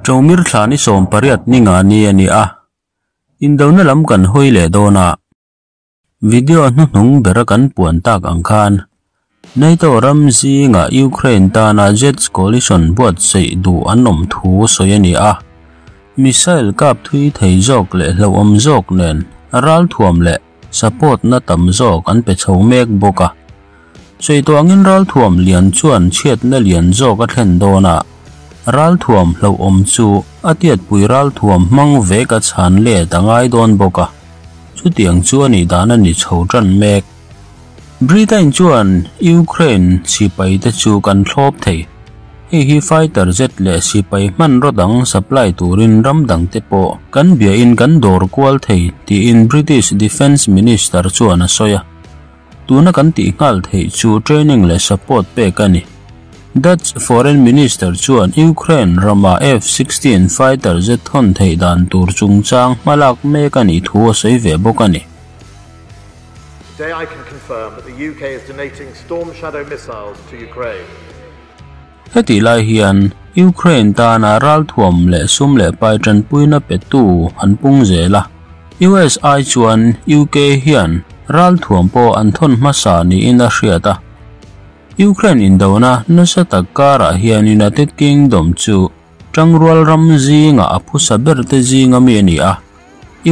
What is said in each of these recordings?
Chawmir thla ni 18 ni nga ni a ni a. Indona lam kan hawi leh dawn a. Video hnuhnung bera kan puan tak ang khan NATO ram zinga Ukraine tana Jets Coalition buatsaih duh an awm thu sawi a ni a. Missile kap thui thei zawk leh hlauhawm zawk nen ralthuam leh support na tam zawk an pe chho mek bawk a. Sawi tawh angin ralthuam lian chuan chhiatna lian zawk a thlen dawn a. Ralthuam hlauhawm chu a tiatpui ralthuam hmang vek a chhan let a ngai dawn bawk a. Chutiang chu a nih dan a ni chho tan mek. Britain chuan Ukraine sipai te chu kan thlawp thei. Hei hi fighter jet leh sipai hmanraw dang supply turin ram dang te pawh kan biain kan dawr kual thei tiin British Defence Minister chuan a sawi a. Tuna kan tih nghal theih chu training leh support pek a ni. Dutch Foreign Minister chuan Ukraine rama F-16 fighter jet thawn theih dan tur chungchang hmalak mek a nih thu a sawi ve bawk a ni. Today I can confirm that the UK is donating Storm Shadow missiles to Ukraine. Hetih lai hian Ukraine tana ralthuam leh sum leh pai tanpuina petu an pung zel a. US ai chuan UK hian ralthuam pawh an thawn hmasa niin a hriat a. Ukraine indona nasa tak karah hian United Kingdom chu tangrual ram zinga a phusa ber te zinga mi a ni a.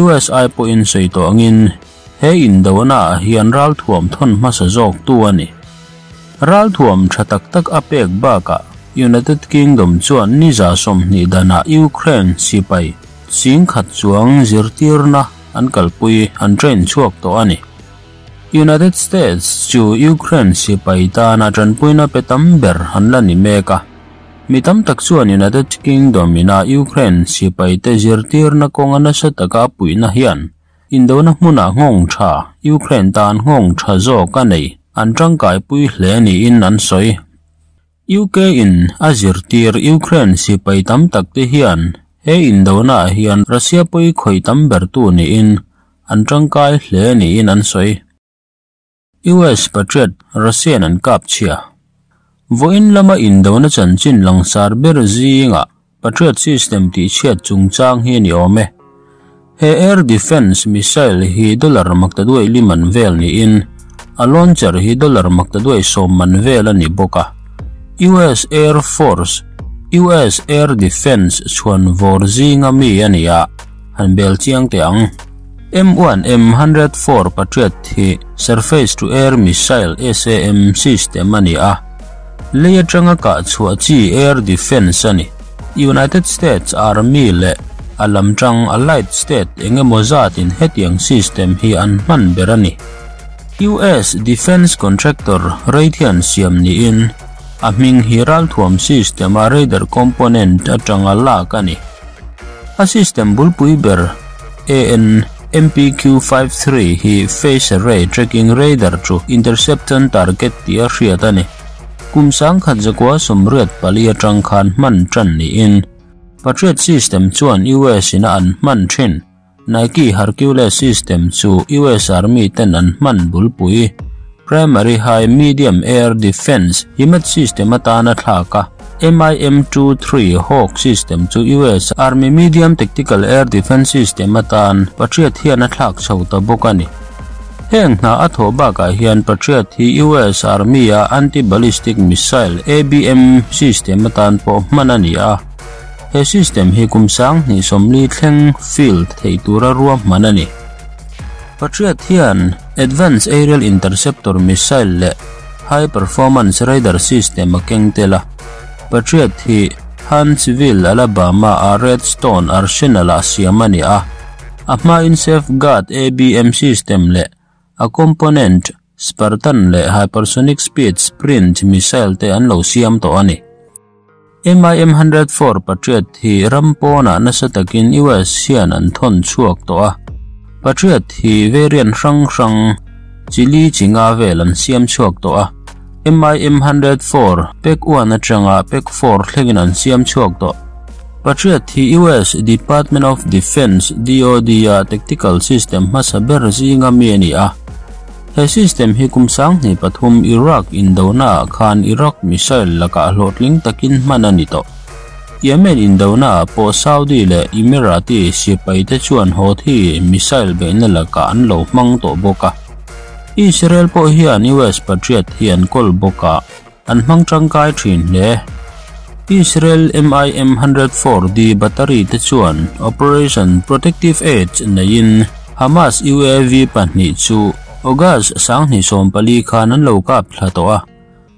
US ai pawhin sawi tawh angin he indona ah hian ralthuam thawn hmasa zawk tu a ni. Ralthuam tha tak tak a pek bakah United Kingdom chuan ni 20 danah Ukraine sipai 10,000 chuang zirtirna an kalpui an train chhuak tawh a ni. United States chu Ukraine sipai tana tanpuina pe tam ber an la ni mek a. Mi tam tak chuan United Kingdom ina Ukraine sipai te zirtirna kawnga nasa taka a puihna hian indona hmunah nghawng tha Ukraine tan nghawng tha zawk a nei an tangkai pui hle niin an sawi. UK in a zirtir Ukraine sipai tam tak te hian he indona ah hian Russia pawi khawih tam ber tu niin an tangkai hle niin an sawi. US Patriot Russian an kap chhia. Vawiin lama indona chanchin langsar ber zinga Patriot system tih chhiat chungchang hi a ni awm e. He air defence missile hi dollar maktaduai li man vel niin a launcher hi dollar maktaduai 10 man vel a ni bawk a. US Air Force US Air Defence chhuan vawr zinga mi a ni a, han bel chiang teh ang. M1 M104 Patriot hi Surface to Air Missile SAM system a ni a. Lei atanga kah chhuah chi air defence a ni. United States Army leh a lam tang Allied State engemaw zatin hetiang system hi an hman ber a ni. US Defence Contractor Raytheon siam niin a hming hi ralthuam system a radar component atanga lak a ni. A system bulpui ber AN MPQ-53 hi Phase Array Tracking Radar to Interception Target tih a hriat a ni. Kum 1984 atang khan hman tan niin Patriot system chuan US ina an hman thin. Nike Hercules system chu US Army ten an hman bulpui. Primary High Medium Air Defense HIMAT system atana thlak a. MIM-23 Hawk system chu US Army Medium Tactical Air Defense system atan Patriot hian a thlak chho ta bawk a ni. Heng hna a thawh bakah hian Patriot hi US Army a anti-ballistic missile ABM system atan pawh hman a ni a. He system hi kum 2040 thleng field thei tura ruahman a ni. Patriot hian Advanced Aerial Interceptor Missile leh High Performance Radar System a keng tel a. Patriot hi Huntsville, Alabama a Redstone Arsenal ah siam a ni a. A hmain Safeguard ABM system leh a component Spartan leh Hypersonic Speed Sprint missile te an lo siam tawh a ni. MIM-104 Patriot hi ram pawnah nasa takin US hian an thawn chhuak tawh a. Patriot hi variant hrang hrang chili chinga vel an siam chhuak tawh a. MIM-104 Pack 1 atanga Pack 4 thlengin an siam chhuak tawh. Patriot hi US Department of Defense DoD a tactical system hmasa ber zinga mi a ni a. He system hi kum 2003 Iraq indona ah khan Iraq missile lakah hlawhtling takin hman a ni tawh. Yemen indona ah pawh Saudi leh Emirati sipaite chuan Houthi missile beihna lakah an lo hmang tawh bawk a. Israel pawh hian US Patriot hi an kawl bawk a, an hmang tangkai thin hle. Israel MIM 104D battery te chuan Operation Protective Edge neiin Hamas UAV pahnih chu August 2024 khan an lo kap thla tawh a.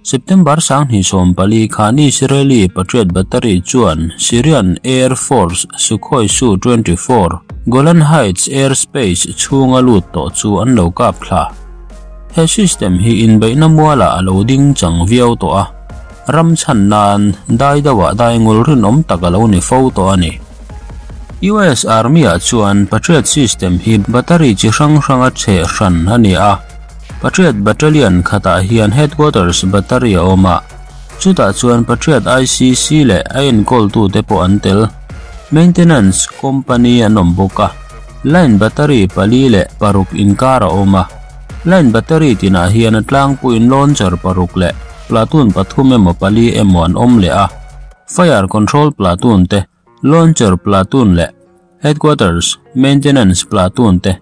September 2024 khan Israeli Patriot battery chuan Syrian Air Force Sukhoi Su-24 Golan Heights airspace chhunga lut tawh chu an lo kap thla. He system hi inbeihna mualah a lo ding chang viau tawh a, ram chhan nan dai deuhah dai ngul rinawm tak a lo ni fo tawh a ni. US Army-ah chuan Patriot system hi battery chi hrang hranga cheh hran a ni a, Patriot Battalion khatah hian Headquarters battery a awm a, chutah chuan Patriot ICC leh a enkawltute pawh an tel. Maintenance Company an awm bawk a, line battery pali leh paruk inkar a awm a. Line battery tinah hian a tlangpuiin launcher paruk leh platoon pathum emaw pali emaw an awm leh a, fire control platoon te, launcher platoon leh headquarters maintenance platoon te,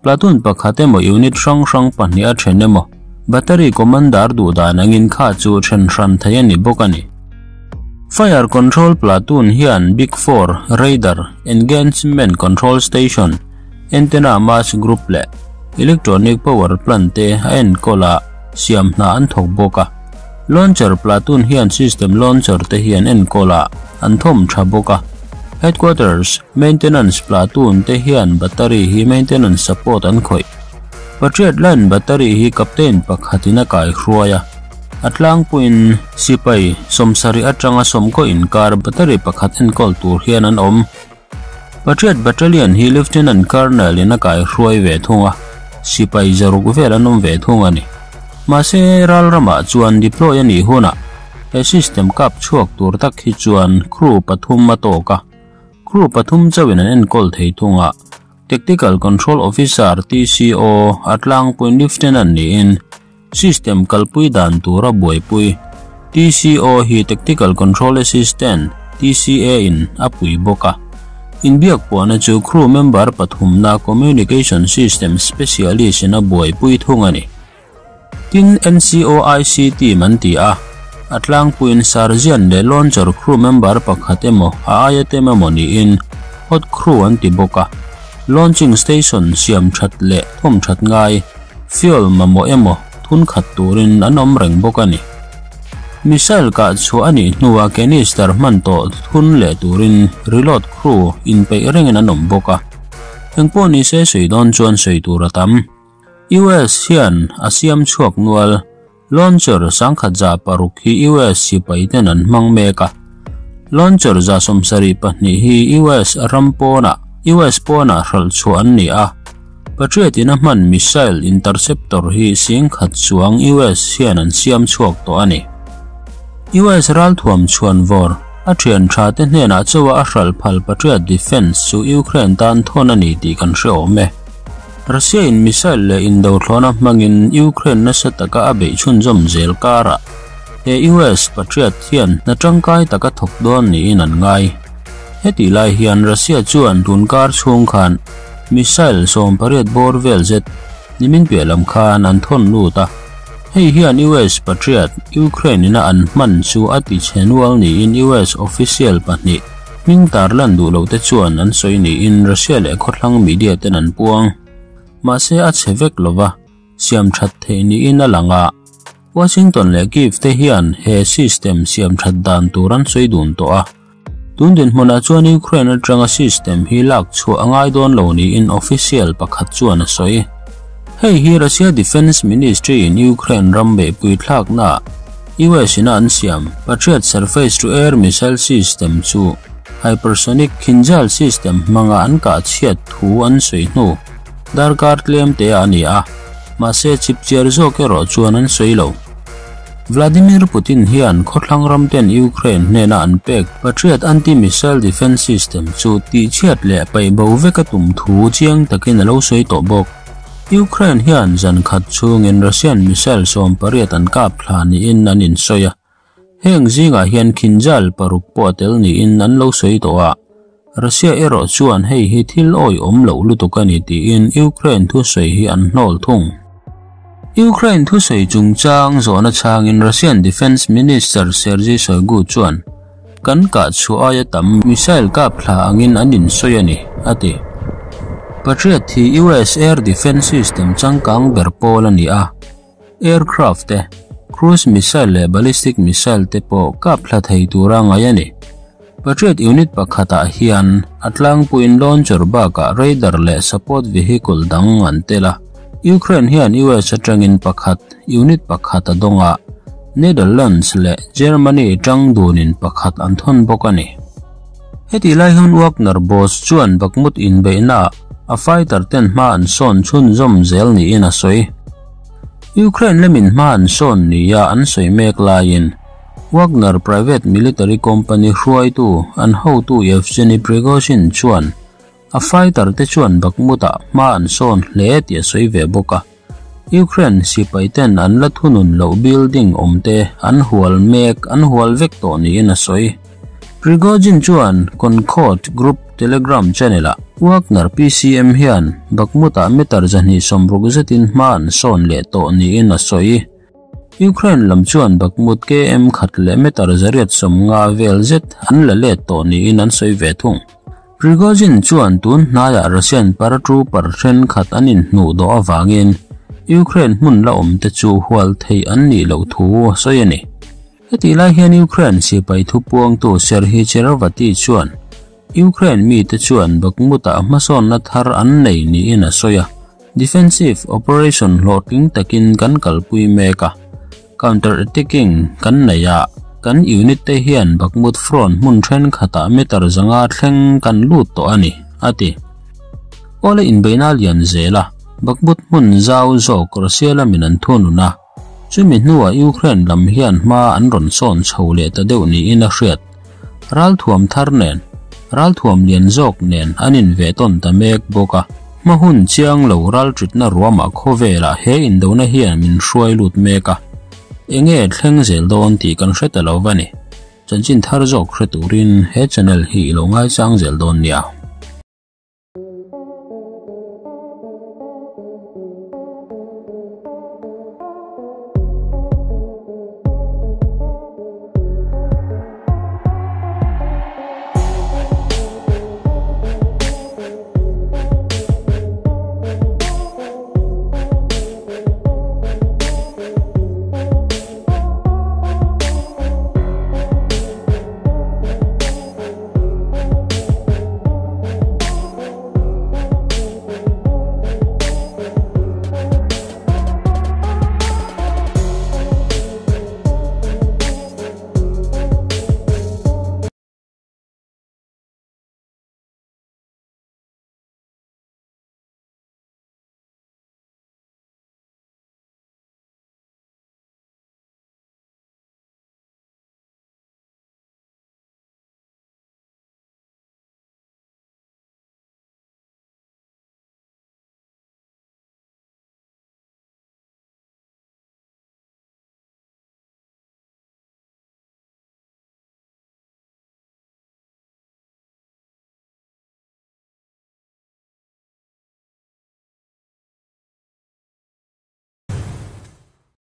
platoon pakhat emaw unit hrang hrang pahnih a then emaw battery commander duh dan angin kha chu then hran thei a ni bawk a ni. Fire control platoon hian Big Four radar, engagement control station, antenna mast group leh electronic power plant te a enkawl a, siam hna an thawk bawk a. Launcher platoon hian system launcher te hi an enkawl a, an thawm tha bawk a. Headquarters maintenance platoon te hian battery hi maintenance support an khawih. Patriot line battery hi captain pakhatin a kaihruai a, a tlangpuiin sipai sawmsarih atanga sawmkaw inkar battery pakhat enkawl tur hian an awm. Patriot Battalion hi Lieutenant Colonel in a kaihruai ve thung a, sipai zaruk vel an awm ve thung a ni. Mahse, ral ramah chuan deploy a nih hunah he system kap chhuak tur tak hi chuan crew pathum a tawk a, crew pathum chauhin an enkawl thei thung a, Tactical Control Officer, TCO, a tlangpuiin Lieutenant niin system kalpui dan tura buaipui. TCO hi Tactical Control Assistant, TCA, in a pui bawk a. Inbiak puahna chu crew member pathumna Communication System Specialist in a buaipui thung a ni. Tin, NCOIC team an ti a, a tlangpuiin Sergeant leh Launcher crew member pakhat emaw a aia tem emaw niin Hot Crew an ti bawk a. Launching Station siam that leh thawm that ngai, fuel mamawh emaw thun khat turin an awm reng bawk a ni. Missile kah chhuah a nih hnuah canister hman tawh thun leh turin reload crew inpeih rengin an awm bawk a. Engpawh nise sawi dawn chuan sawi tur a tam. US hian a siam chhuak nual. Launcher sangkhat za paruk hi US sipai ten an hmang mek a. Launcher za 72 hi US ram pawnah US pawnah hralh chhuah an ni a. Patriot in a hman missile interceptor hi singkhat chuang US hian an siam chhuak tawh a ni. US ralthuam chhuan vawr a thian tha te hnenah chawa a hralh phal Patriot Defense chu Ukraine tan thawn a ni tih kan hre awm e. Russia in missile leh indo thlawna hmangin Ukraine nasa taka a beih chhunzawm zel karah he US Patriot hian hna tangkai taka thawk dawn niin an ngai. Hetih lai hian Russia chuan tun kar chhung khan missile 18 bawr vel zet nimin piah lam khan an thawn lut a. Hei hian US Patriot Ukraine ina an hman chu a ti chhe nual niin US official pahnih hming tarlan duh lote chuan an sawi niin Russia leh khawthlang media ten an puang. Mahse a chhe vek lova, siam that theih niin a lang a. Washington leh Kyiv te hian he system siam that dan tur an sawi dun tawh a. Tun dinhmunah chuan Ukraine atanga system hi lak chhuah a ngai dawn lo niin official pakhat chuan a sawi. Hei hi Russia Defense Ministry in Ukraine ram beihpui thlakna US ina an siam Patriot Surface to Air Missile System chu Hypersonic Kinzhal system hmanga an kah chhiat thu an sawi hnu darkar tlem te a ni a, mahse chipchiar zawk erawh chuan an sawi lo. Vladimir Putin hian khawthlang ram ten Ukraine hnena an pek Patriot Anti-Missile Defense System chu tih chhiat leh paih bo vek a tum thu chiang takin a lo sawi tawh bawk. Ukraine hian zan khat chhungin Russian missile 18 an kap thla niin an insawi a. Heng zingah hian Kinzhal paruk pawh a tel niin an lo sawi tawh a, Russia erawh chuan hei hi thil awihawm loh lutuk a ni tiin Ukraine thusawi hi an hnawl thung. Ukraine thusawi chungchang zawhna chhangin Russian Defence Minister Sergei Shoigu chuan, Kan kah chhuah aia tam missile kap thla angin an insawi a ni, a ti. Patriot hi US Air Defence System changkang ber pawl a ni a, aircraft te, cruise missile leh ballistic missile te pawh kap thla thei tura ngaih a ni. Patriot unit pakhatah hian a tlangpuiin launcher bakah radar leh support vehicle dang an tel a. Ukraine hian US atangin pakhat, unit pakhat a dawng a, Netherlands leh Germany tang dunin pakhat an thawn bawk a ni. Hetih lai hian Wagner boss chuan Bakhmut inbeihnaah a fighter ten hma an sawn chhunzawm zel niin a sawi. Ukraine lamin hma an sawn nia an sawi mek laiin Wagner private military company hruaitu an hotu Yevgeny Prigozhin chuan a fighter te chuan Bakhmut-ah hma an sawn hle tih a sawi ve bawk a. Ukraine sipai ten an la thunun loh building awm te an hual mek an hual vek tawh niin a sawi. Prigozhin chuan Concord Group Telegram channel-ah Wagner PCM hian Bakhmut-ah meter 260 zetin hma an sawn leh tawh niin a sawi. Ukraine lam chuan Bakhmut KM khat leh meter 850 vel zet an la let tawh niin an sawi ve thung. Prigozhin chuan tun hnaiah Russian paratrooper thenkhat an inhnuh dawh avangin Ukraine hmun la awm te chu hual theih an nih loh thu a sawi a ni. Hetih lai hian Ukraine sipai thupuangtu Serhiy Cherevaty chuan Ukraine mite chuan Bakhmut-ah hmasawnna thar an nei niin a sawi a, Defensive operation hlawhtling takin kan kalpui mek a, counter-attacking kan nei a, kan unit te hian Bakhmut front hmun thenkhatah meter 500 thleng kan lut tawh a ni, a ti. Awle inbeihna lian zel a, Bakhmut hmun zau zawk Russia lamin an thunun a, chumi hnuah Ukraine lam hian hma an rawn sawn chho leh ta deuh niin a hriat. Ralthuam thar nen, ralthuam lian zawk nen an invehtawn ta mek bawk a. Hma hun chiang lo ralṭitna ruamah khawvelah he indona hian min hruai lut mek a. Enge thleng zel dawn tih kan hre ta lo va ni. Chanchin thar zawk hre turin he channel hi i lo ngaichang zel dawn nia.